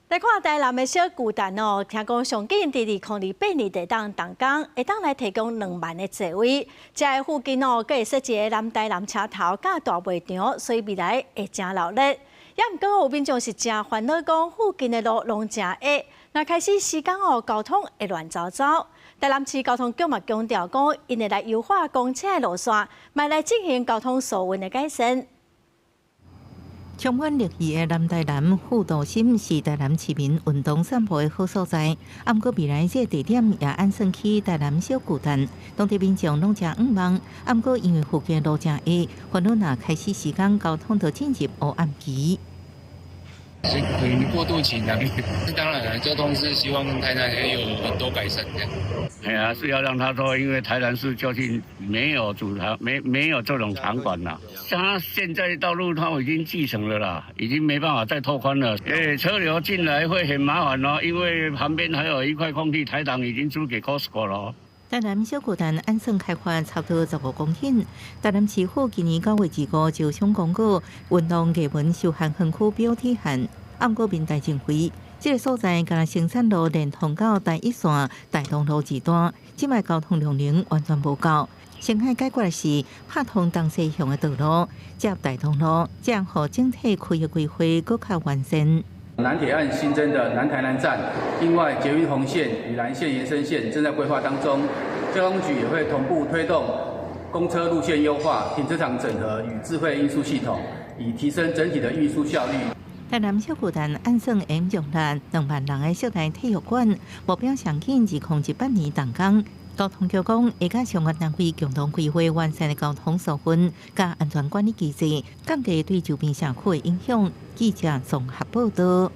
來看台南的小巨蛋哦，聽講上緊佇2028年會當動工，會當來提供2萬个座位。遮的附近哦，閣會設一个南台南車頭佮大賣場，所以未來會誠鬧熱。也毋過有民眾是誠煩惱，講附近的路攏誠狹，若開始施工哦，交通會亂糟糟。台南市交通局嘛強調講，𪜶會來優化公車的路線，嘛來進行交通疏運的改善。充滿綠意的南台南副都心是台南市民運動散步的好所在。啊，毋過未來這个地點也按算起台南小巨蛋，當地民眾攏誠向望。啊，毋過因為附近路誠狹，煩惱若開始施工，交通就進入黑暗期。可能過渡期難，當然了，交通是希望台南也有很多改善這樣。哎呀，是要讓他說，因為台南市究竟沒有主場，沒有這種場館啦。他現在道路它已經繼承了啦，已經沒辦法再拓寬了。哎，車流進來會很麻煩咯，因為旁邊還有一塊空地，台糖已經租給 Costco 咯。台南小巨蛋按算開發差不多15公頃。台南市府今年9月25招商公告，運動藝文休閒園區表體案。毋過民代認為，這个所在干焦生產路連通到台一線大同路二段，這擺交通量能完全無夠。先愛解決的是拍通東西向的道路，接大同路，這樣予整體區域規劃閣較完善。南鐵案新增的南台南站，另外捷運紅線與藍線延伸線正在規劃當中，交通局也會同步推動公車路線優化、停車場整合與智慧運輸系統，以提升整體的運輸效率。台南小巨蛋按算會容納2萬人的室內體育館，目標上緊2018年動工。交通局講，會佮相關單位共同規劃完善的交通疏運佮安全管理機制，降低對周邊社區的影響。記者綜合報道。